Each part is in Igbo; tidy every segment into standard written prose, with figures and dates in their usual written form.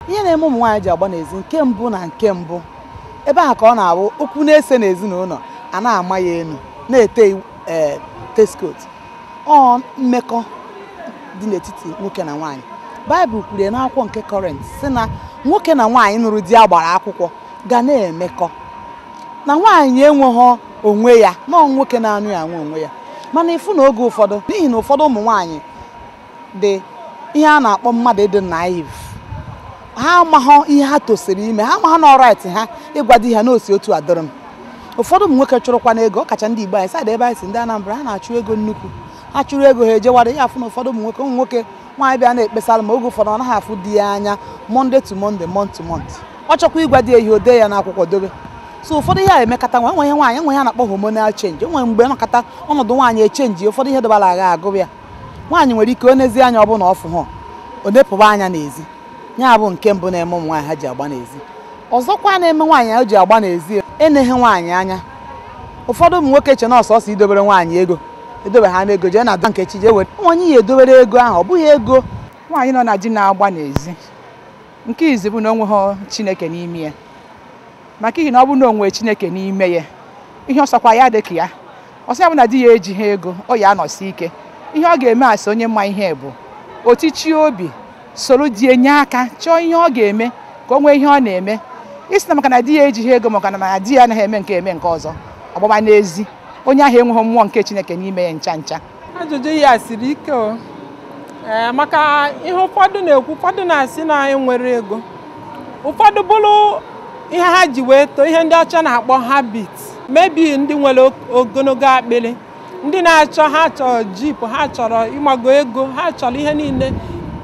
Ihe na-eme ụmụ nwaanyị ji agba n'ezi, nke mbụ na nke mbụ, ebe ahụ ka ọ na-abụ okwu na-ese n'ezinụlọ, a na-ama ya elu na-ete ee teskot. Ọ mmekọ dị n'etiti nwoke na nwaanyị. Baịbụl kwuru ya n'akwụkwọ nke Kọrint sị na nwoke na nwaanyị nụrụ di a gbara akwụkwọ ga na-emekọ, na nwaanyị enweghị onwe ya, na nwoke na-anụ ya nwe onwe ya. Mana ịfụ na oge ụfọdụ, n'ihi na ụfọdụ ụmụ nwaanyị dị ihe a na-akpọ mmadụ ịdị naive, ha amaghọ ihe ha tosiri ime, ha amaghọ na ọrait ha ịgwa di ha na osi otu adịrị m. Ụfọdụ ụmụ nwoke chụrụkwa n'ego, ọ kacha ndị Igbo anyị sadị ebe anyị si, ndị Anambra, ha na-achụ ego nnukwu. Ha chụrụ ego ha ejewara ya. Afụ na ụfọdụ ụmụ nwoke nwaanyị bịa na-ekpesara ma oge ụfọdụ ọ naghị afụ di ya anya Monday to Monday, month to month. Ọ chọkwa ịgwa di ya ihe, o dee ya n'akwụkwọ dobe. So ụfọdụ ihe a emekata nwa enwe ihe nwaanyị enwe ihe a na-akpọ hormonal change. Enwe mgbe nọkọta ọnọdụ nwaanyị echange, ụfọdụ ihe dọbara agha agụụ ya. Nwaanyị nwere ike onezi anya, ọ bụ na ọ fụ hụ o nepụba anya n'ezi. Ya bụ nke mbụ na-eme ụmụ nwaanyị ha ji agba n'ezi. Ọzọkwa na-eme nwaanyị ha ji agba n'ezi, eneghe nwaanyị anya. Ụfọdụ ụmụ nwoke che na ọsọsọ idobere nwaanyị ego, edobe ha n'ego, jee na nkechi jee were onye ya edobere ego ahụ, ọ bụghị ego. Nwaanyị nọ na di na-agba n'ezi, nke izi bụ na o nweghị Chineke n'ime ya, maka ihi na ọ bụ na o nwee Chineke n'ime ya, ihe ọsọkwa ya dị ka ya ọsọ ya bụ na di ya ejighị ego, ọ ya anọsi ike. Ihe ọ ga-eme asị onye mma ihe bụ otichi obi soro di enye aka chọọ ihe ọ ga-eme ka o nwee ihe ọ na-eme. Isi na maka na di ya ejighị ego, maka na di ya anaghị eme nke eme nke ọzọ, ọgbaba n'ezi, onye ahụ enweghị mmụọ nke Chineke n'ime ya ncha ncha. Ajụjụ ya siri ike o. Ee, maka ihe ụfọdụ na-ekwu, ụfọdụ na-asị na enwere ego, ụfọdụ bụrụ ihe ha ji wee too, ihe ndị ọcha na-akpọ habit. Maybe ndị nwere ogologo akpịrị, ndị na-achọ, ha chọrọ jeep, ha chọrọ ịmago ego, ha chọrọ ihe niile,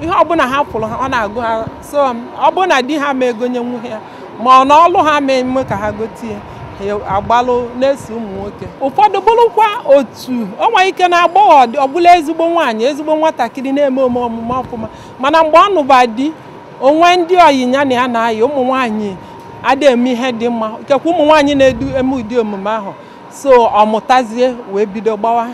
ihe ọbụla ha fụrụ ọ na-agụ ha. So ọ bụrụ na di ha ma ego nye nwunye ya, ma ọ na ọlụ ha ma eme ka ha gotie, ha agbalụ na-eso ụmụ nwoke. Ụfọdụ bụrụkwa otu o nwere ike na agbọghọ ọbụla ezigbo nwaanyị, ezigbo nwatakịrị na-eme omume ọfụma, mana mgbe ọ nụba di, onwe ndị ọyị ya na ya na-ayị, ụmụ nwaanyị adị eme ihe dị mma, ikekwe ụmụ nwaanyị na-edu eme ụdị omume ahụ, so ọ mụtazie wee bido gbawa.